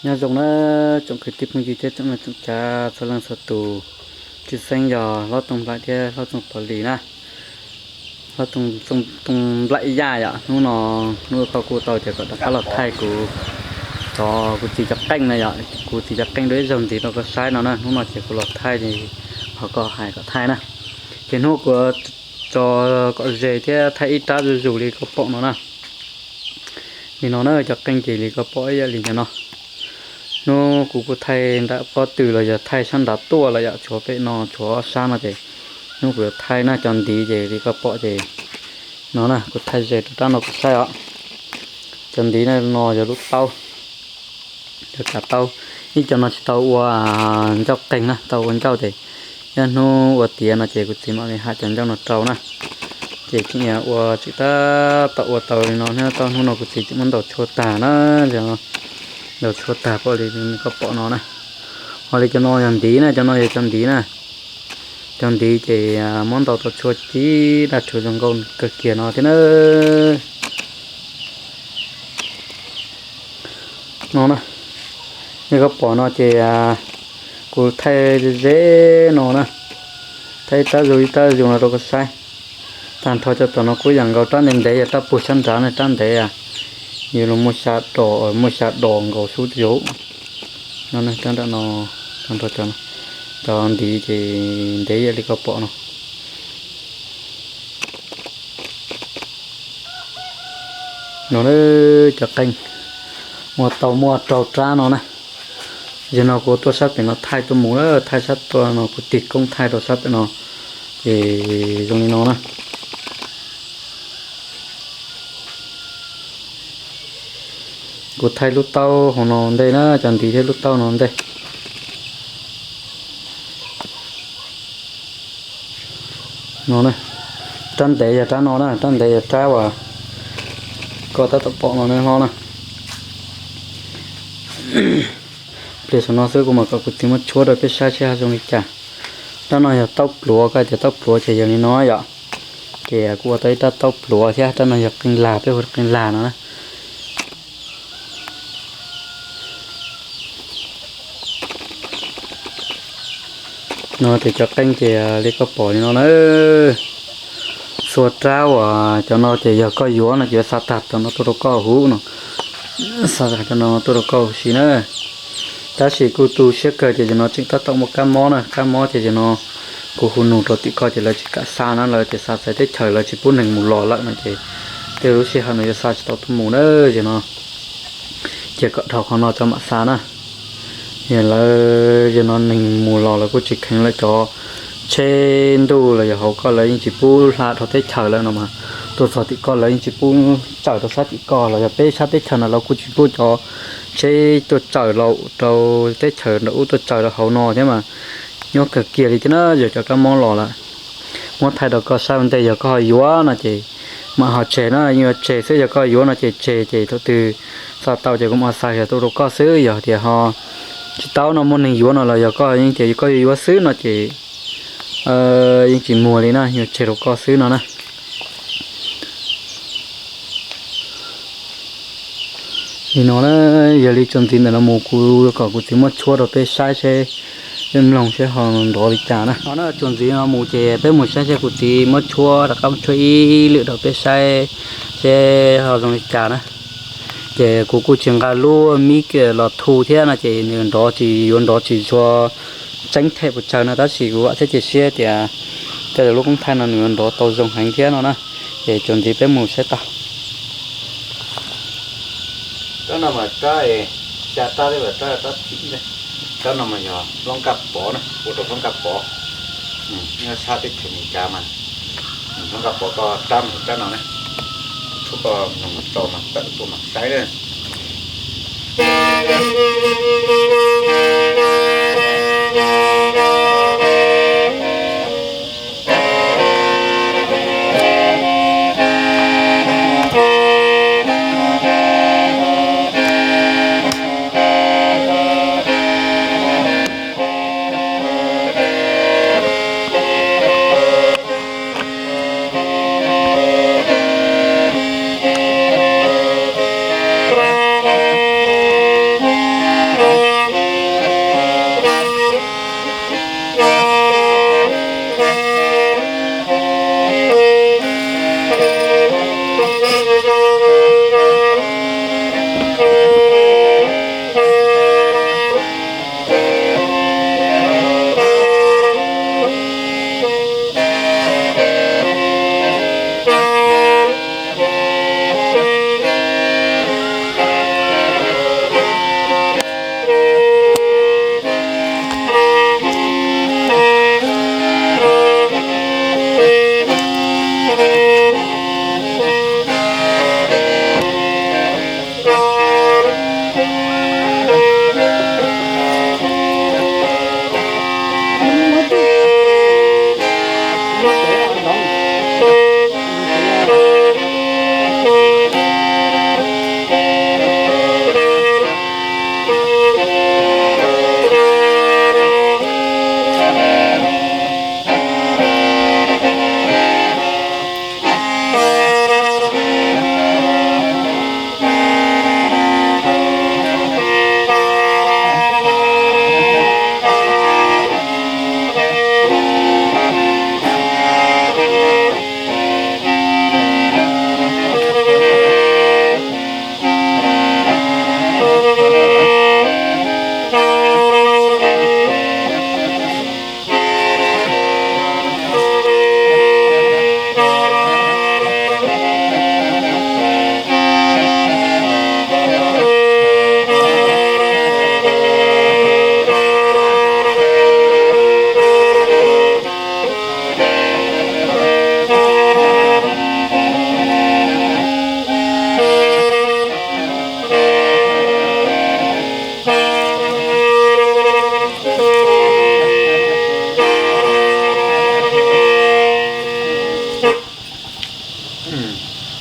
Nyob zoo na tsoom kwv tij phooj ywg thiab tsoom niam tsoom tsav txhua leej txhua tus, tshwj xeeb yog hlob Tooj Nplaim thiab hlob Tooj Pov Lis na. Hlob Tooj, Tooj Nplaim Yaj yom, hnub no hnub koj kuj tau ces kom rov qab los thaij kuv cov, kuv txiv cov qeej na yom, kuv txiv cov qeej dua ib zaug ntxiv rau koj saib no na. Hnub no ces kuv los thaij qhov koj hais kom thaij na. Ces hnub kuv tso kom ze thiab thaij ib rab zuj zus li koj pom no na. Li no na, cov qeej ces li koj pom ib yam li cov no. Hnub kuv kuj thaij nram pob tw los yog thaij sab nrad tuaj lawm yom, tshuav pem no tshuav ob sab no ces hnub kuv yuav thaij na. Cov ntiv ces li koj pom ces no na, kuv thaij ze rau rab no koj saib os. Cov ntiv no yog lub taub, yog kav taub. Ib co no tsis tau ua ncauj qeeg na, tau ua ncauj ces ib hnub ua tiav no ces kuv txiv mam li hais cov ncauj no rau na. Ces tseem ua tseem tab tom ua tau li no thiab, tau hnub no kuv txiv tseem muab ntaus tshuaj tag na. Ntaus tshuaj tag pom li koj pom no na. Ho li cov no yog ntiv na, cov no yog cov ntiv na. Cov ntiv ces muab ntaus tau tshuaj cib daj rhuv zoo nkauj kawg kiag no thiab na. No na, li koj pom no ces kuv thaij ze no na, thaij ib rab zus ib rab zus no rau koj saib. Tag nrho cov tom no kuj yam nkaus, rab ntev ntev yog rab puag sab nrad na, rab ntev yus los muaj xya dos, muaj xya dos nkaus xub yus. No, tag nrho cov, cov ntiv ces ntev yam li koj pom no. No cov qeej, muaj tau muaj rau rab no na. Zaum no kuv tuaj sab pem no thaij tuaj mus na, thaij sab tuaj no kuv tig koob thaij rau sab pem no, ces zoo li no na. Kuv thaij lub taub hauv no ntej na, cov ntiv thiab lub taub no ntej. No, rab ntev yog rab no na, rab ntev yog rab uas koj tab tom pom no na hlob na. Pliag saum no xwb kuv mam kom kuv txiv muab tshuab rau peb saib seb ho zoo li cas. Rab no yog taub pluav, koj tias taub pluav ces yog li no yom. Ces kuv ua tau ib rab taub pluav thiab, rab no yog qee lag, peb hu qee lag no na. No ces cov qeej ces li koj pom li no na. Txhua rab uas cov no ces yog koj yuav no ces yuav xa tag cov no tuaj rau koj huv no, xa tag cov no tuaj rau koj huv si na. Tab sis kuj tu siab kawg ces cov no tseem tab tom muaj kab mob na, kab mob ces cov no kuv hu nug rau tim koj ces lawv tsis kam xa na, lawv tias xa txawv teb chaws, lawv tsis pub neeg mus los lawm no ces tej lub sij hawm no yuav xa tsis tau tuaj mus na. Ces no ces kom dhau qhov no cov mam xa na. Yog lawv, yog no neeg mus los lawv kuj tsis kheev lawm, cov tsheb ntuj los yog hauv koj lawv yeej tsis pub hla dhau teb chaws lawm no mas, tuaj txog tim koj lawv yeej tsis pub tsaws rau sab tim koj los yog peb sab teb chaws no lawv kuj tsis pub cov tsheb tuaj tsaws los rau teb chaws nram ub tuaj tsaws rau hauv no thiab mas, nyob kawg kiag li thiab na. Yog cov kab mob los lawm, muab thaij rau koj saib ua ntej, yog koj ho yuav no ces mam ho tseg na, yeej yuav tseg xwb, yog koj yuav no ces tseg, ces thaum twg xa tau ces kuv mam xa yog tuaj rau koj xwb. Yog tias ho tsis tau no muaj neeg yuav no los yog koj yeej tias koj yuav yuav xwb no ces yeej tsis muag li na, yuav tseg rau koj xwb no na. Li no na, yog li txuas ntxiv ntawm no mus kuv kom kuv txiv muab tshuab rau peb saib seb, peb mloog seb ho nrov li cas na. No na, txuas ntxiv no mus ces peb mus saib seb kuv txiv muab tshuab rov qab tshuab ib lwm rau peb saib seb ho zoo li cas na. Ces kuv kuj tsis nqa lub mic los thu thiab no ces nws nrov tsis, yuav nrov tsis tshua tseeb them pes tsawg no, tab sis kuv vam thiab cia siab tias cov lub koob thaij no nws yuav nrov tau zoo heev thiab no na. Ces txuas ntxiv peb mus saib tau. Rab no mas rab, xya rab li, rab, rab thib ib na. Rab no mas yog hlob Nkaj Pov na, ua rau hlob Nkaj Pov. Nyob sab teb chaws Amelikas mas, hlob Nkaj Pov koj rab mas rab no na. Tshuab koj mloog tau mas tawm tuaj mas saib na.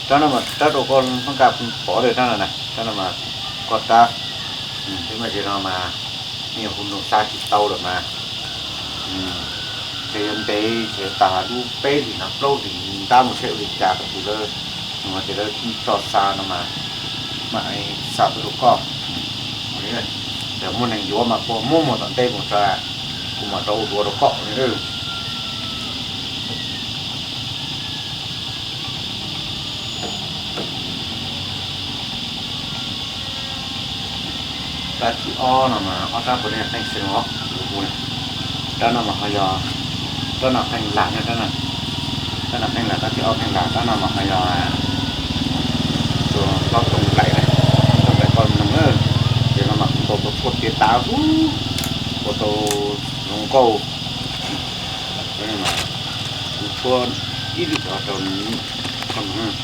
Rab no mas rab rau koj hlob Nkaj pov lawm rab no na, rab no mas koj rab, twb mas tsis no mas nej hu nroo xa tsis tau lawm mas. Ces yuav ntev ces tas lub peb hlis no plaub hlis ntab mus seb ua li cas tab sis lawv, nws tias lawv tso xa no mas mam xa tuaj rau koj. Yog muaj neeg yuav mas puas muab mus tom ntej mus tso, kuv mam rov ua duav rau koj li. Rab thib ob no mas ob rab puav leej qeej xeev os, rab no mas ho yog, rab no qeej lam, rab no qeej lam, rab thib ob qeej lam, rab no mas ho yog tus hlob Tooj Nplaim, Tooj Nplaim koj noog na, ces no mas kuv tau tau tshuaj tiav tav ub, ua tau zoo nkauj, kuv tshuab ib lwm rau koj noog.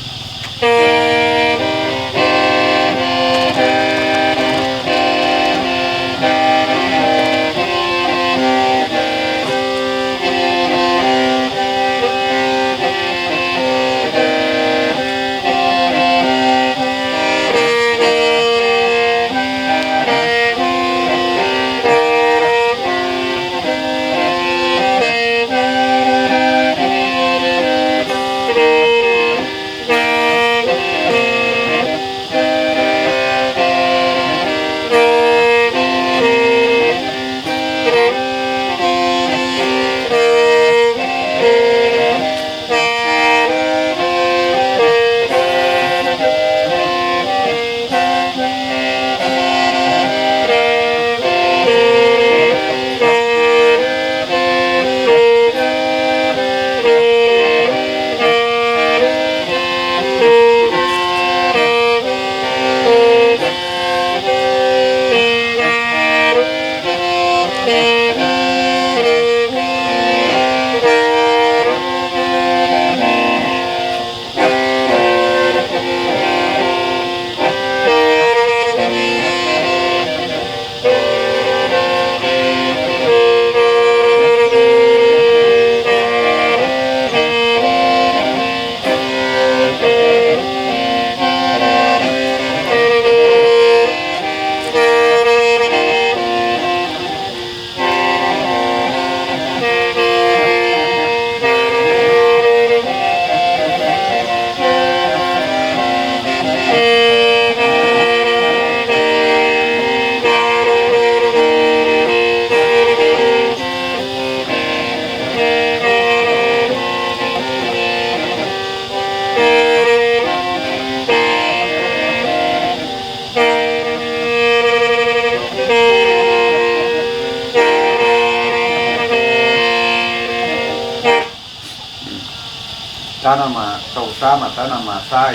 Rab no mas rau sab mas rab no mas rab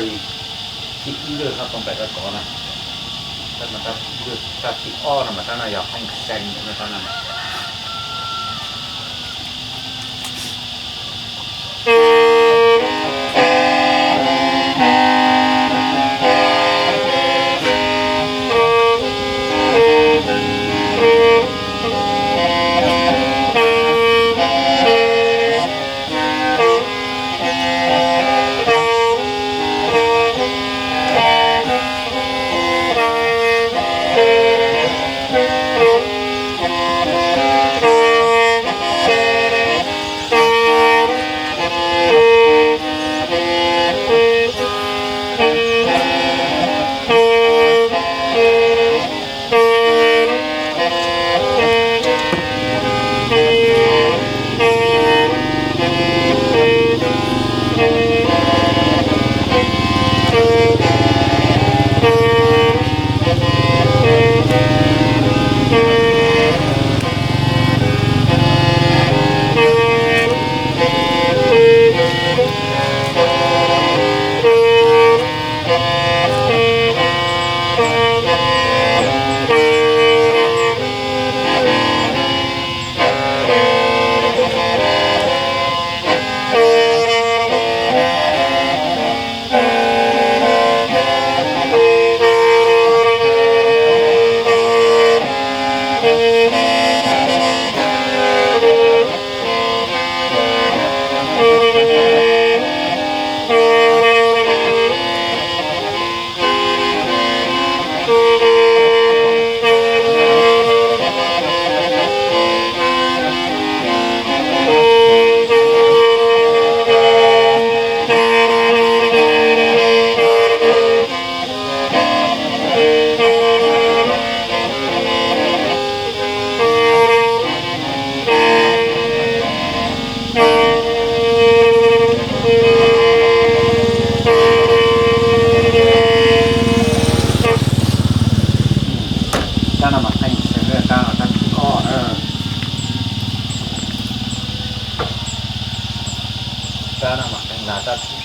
thib ib lawm, rab tau nplaim rab kov na. Rab thib ob no mas rab no yog qeej xeev no, rab no.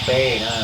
peb na.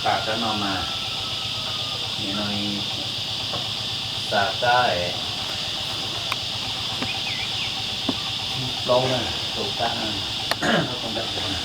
Tas kab no mas, nim no xav kab es plaub na, rau kab na, kab plaub kab plaub na.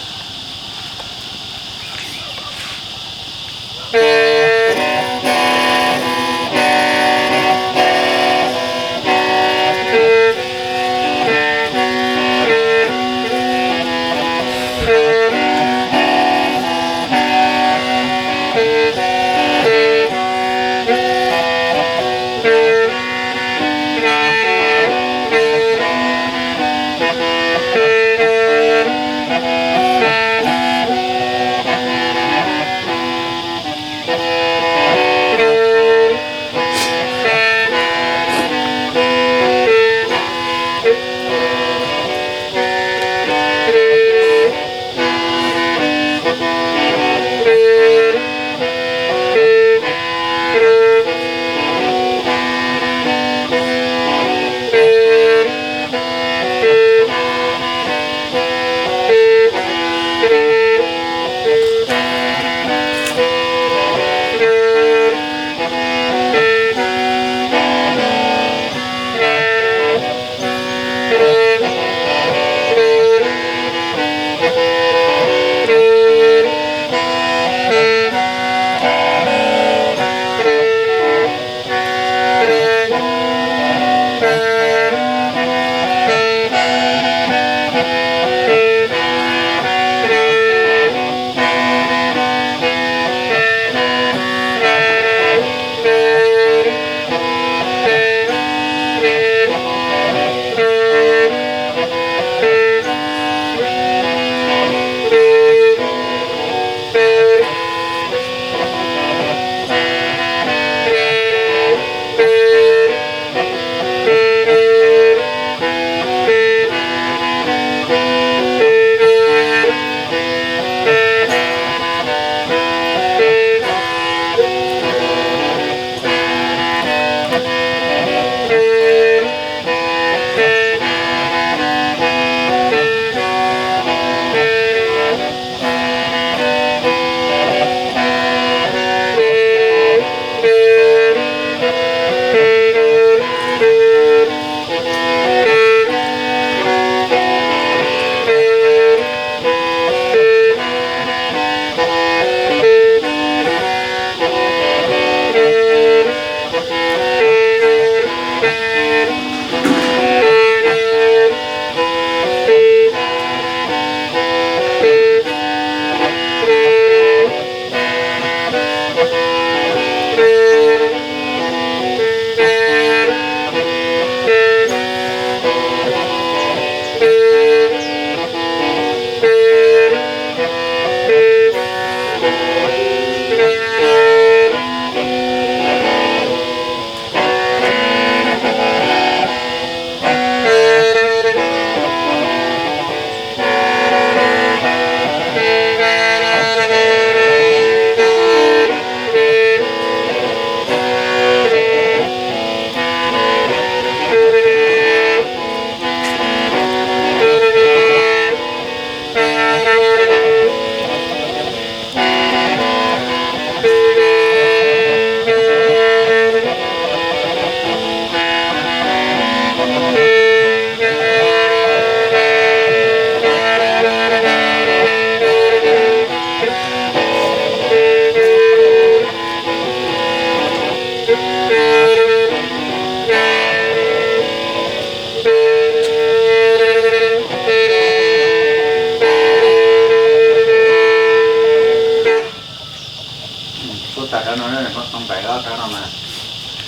Tais ob rab no mas,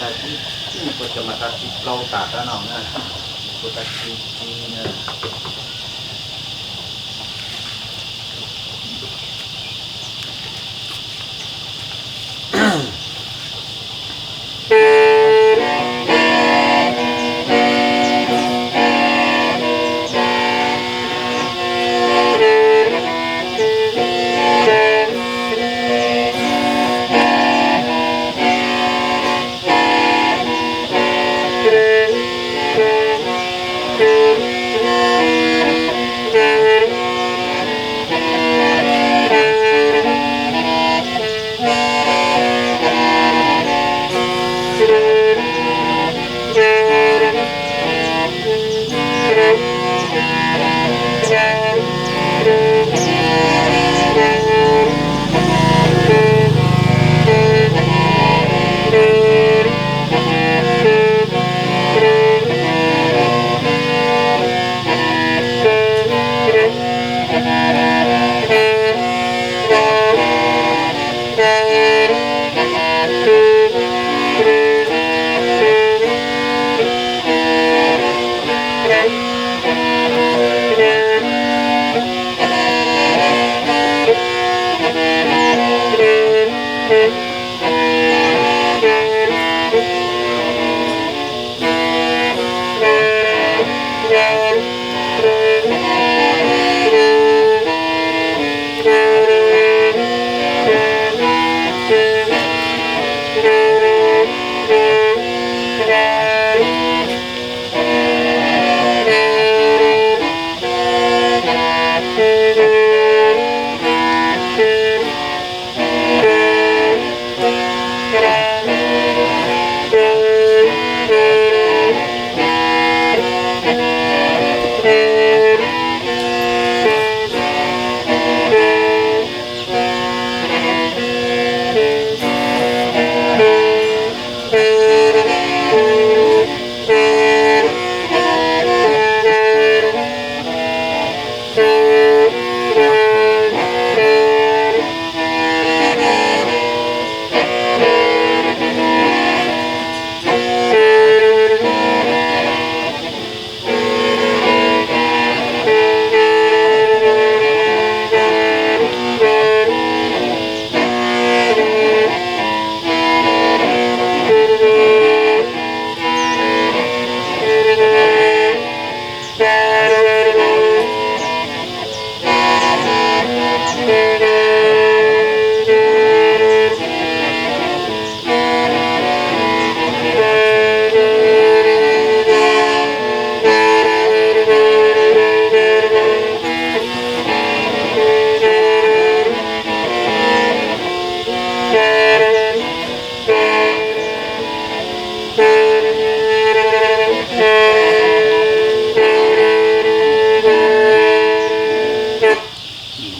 rab tsib, kuv cov mas rab tsib plaub tas rab no na, kuv rab tsib tsib na.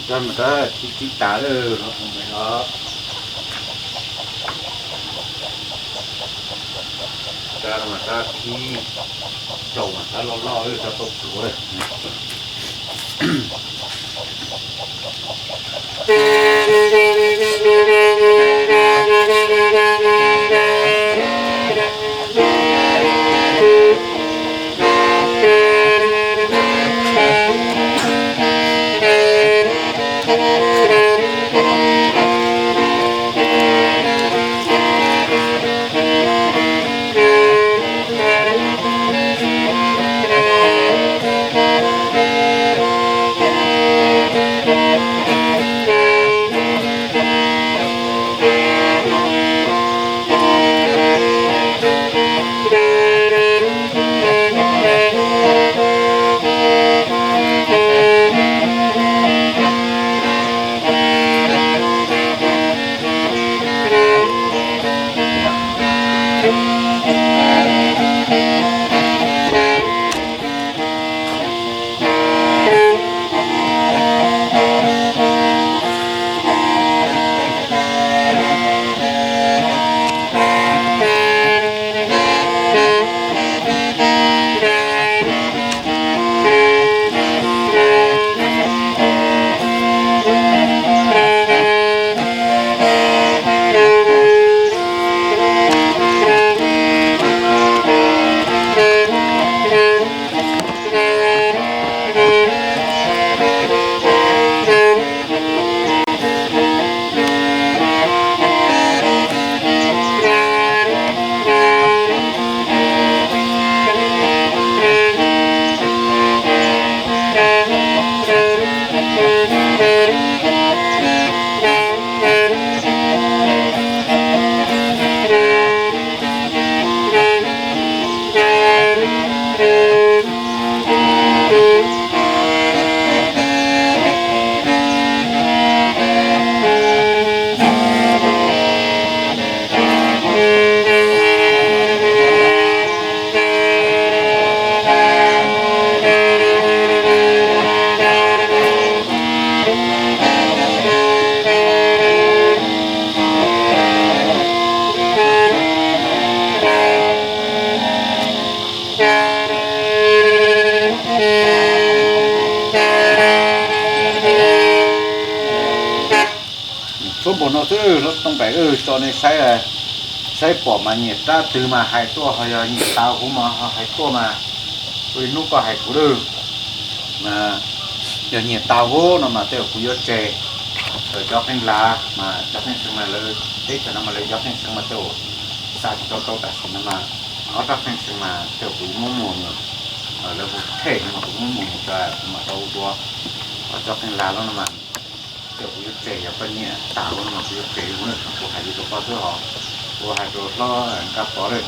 Rab mas rab thib tsib tas lawm, los mus lawm os. Rab no mas rab thib rau mas rab loj loj, rab tauj pluav. Ua no xwb hlob Tooj Nplaim, tso nej saib, saib pom mas nyiam rab twg mas hais tuaj, ho yog nyiam tau kuv mas ho hais tuaj mas, ua ib hnub koj hais kuv lawm. Mas yog nyiam tau no mas tej zaum kuv yuav tseg cov qeej las mas cov qeej xeev mas lawv teb chaws no mas lawv cov qeej xeev mas tej zaum xa tsis tau rau tam sim no mas ob rab qeej xeev mas tej zaum kuv yuav muab muag mus, lawv hu them no mas kuv muab muag mus tso kuv mam rau ua dua. Ho cov qeej las no mas tej zaum kuv yuav tseg, yog koj nyiam tas no mas kuv yuav tseg, kuv hais li rau koj xwb os. Kuv hais rau hlob Nkaj Pov lawm,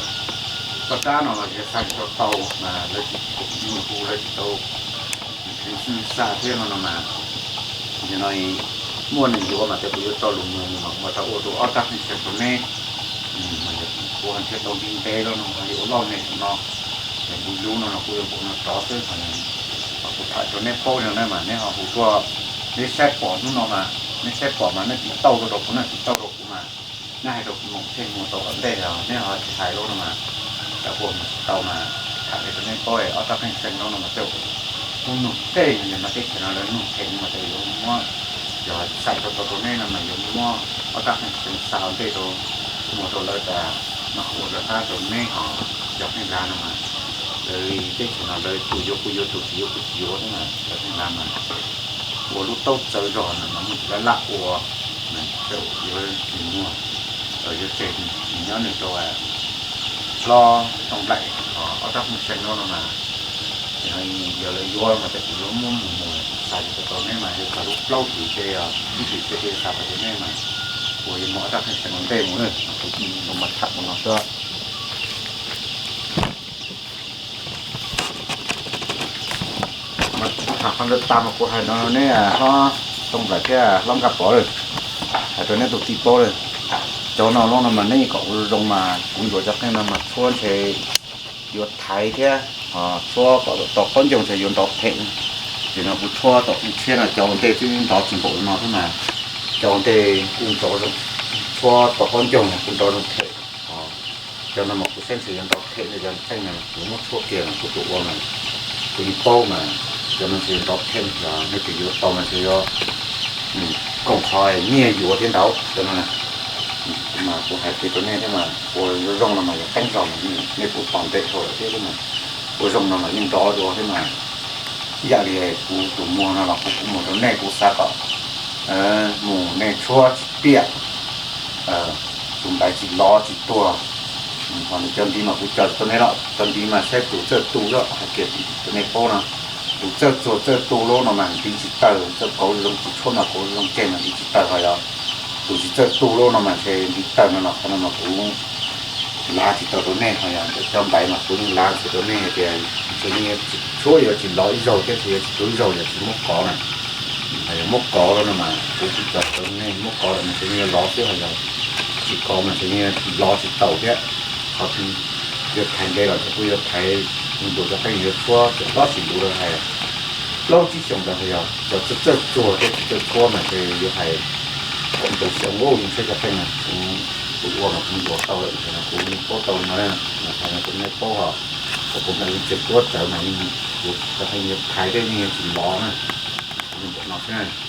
koj rab no los yog xa tsis tau tau mas lawv tsis, kuv hu lawv tsis tau kheev xa thiab no no mas, nim no muaj neeg yuav mas tej kuv yuav tso lus mus mas kuv mam rau ua dua ob rab qeej xeev rau neb. Kuv ho nrhiav tau ntev ntev lawm no ho li ua loj neeg no, es kuv lub no no kuv yuav npaum no rov xwb. Kuv tham rau neb paub no na mas neb ho hu tuaj, neb saib pom hnub no mas, neb saib pom mas neb tiv tauj rau rau kuv na, tiv tauj rau kuv mas neb hais rau kuv mus them mus tau tom ntej os, neb ho tsis hais lawm no mas, cas kuv mus tsis tau mas, tham li rau neb paub ob rab qeej xeev no no mas tej zaum hnub nug them no mas teb chaws no lawv nug them mas tej zaum yuav muab, yog xa tsis tau rau neb no mas yuav muab ob rab qeej xeev xa ua ntej rau, muag rau lawv tas, mas ua rov qab rau neb ho. Cov qeej las no mas lawv teb chaws no lawv tus yuav kuj yuav, tus tsis yuav kuj tsis yuav thiab mas cov qeej las mas ua lub taub txawv zog no mas muaj tus laj laj ua, tej zaum yuav tsis muag, yuav tseg nyob nws rau hlob Tooj Nplaim ob rab qeej xeev no no mas, yog lawv yuav mas tej zaum yuav muab mus mus, xa tsis tau rau neb mas yuav txog lub plaub hlis ces, ib hlis ces xa tau rau neb mas, ua yuav muab ob rab qeej xeev ua ntej mus na, kuv mas tham mus no xwb. Mas tham qhov ntawd tas mas kuv hais no neb hlob Tooj Nplaim thiab hlob Nkaj Pov lawm, hais rau neb tus tij paub lawm. Cov no lub no mas neb kom ua zoo mas kuv ntsuas cov qeej no mas tshuab ntshe yuav thaiv thiab, tshuab kom tau qaub ncaug ntshe yuav nrov phem. Ces no kuv tshuab tom qeej tshiab no cov ua ntej twb nrov tsis npaum no thiab mas, cov ua ntej kuj nrov zoo, tshuab tau qaub ncaug no kuj nrov zoo phem. Cov no mas kuv saib ntshe yuav nrov phem no, cov qeej no kuv muab tshuab kiag mas kuv tus ua mas kuv yeej paub mas, cov no ntshe yuav nrov phem, yog nej tus yuav tau mas ntshe yuav koom qhov nyiaj yuav thiab ntau cov no. Mas kuv hais kiag rau nej thiab mas ua zoo no mas yuav teeb zog, nej kuj pom ntev dhau lawm thiab mas, ua zoo no mas yeej nrov dua thiab mas. Ib yam li kuv tus muag no los kuv kuj mus rau nej, kuv xav kom mus nej tshuab tsis piam, tus nplaiv tsis lov tsis tuag. Ho nws cov ntiv mas kuv cog tsis tau nej lawm, cov ntiv mas saib tus txawj tu lawm, hais kiag rau nej paub no, tus txawj txuag txawj tu lub no mas ntiv tsis tawg, txawj kauv zoo tsis tshuab mas kauv zoo tseg mas ntiv tsis tawg, ho yog tus tsis txawj tu lub no mas ntshe ntiv tawg no los qhov no mas kuv lav tsis tau rau nej, ho yog cov nplaiv mas kuv yeej lav tsis rau nej hais tias ntshe yeej tshuab yuav tsis lov ib zaug thiab ntshe yuav tsis tu ib zaug, yog tsis muab kov na. Ho yog muab kov lawm no mas kuv tsis cog rau nej, muab kov lawm mas ntshe yeej yuav lov xwb, ho yog tsis kov mas ntshe yeej lov tsis taus thiab. Qhov yuav thaiv ntev los ntshe kuj yuav thaiv, kuv ntuas cov qeej yuav tshuab txawm hlob tsis luv lawv hais plaub tsib xyoos ntawd, ho yog cov txawj txawj txuag thiab tsis txawj tshuab mas ntshe yuav hais kaum ntau xyoo ua, yeej saib cov qeej no kuv ua mas kuv ntuas tau lawm, kuv paub tau no, hais no rau nej paub os. Kuv mam li tseem tuab txawv mas yeej, kuv cov qeej yuav thaiv thiab yeej yuav tsis lov na. Kuv ntuas no xwb na.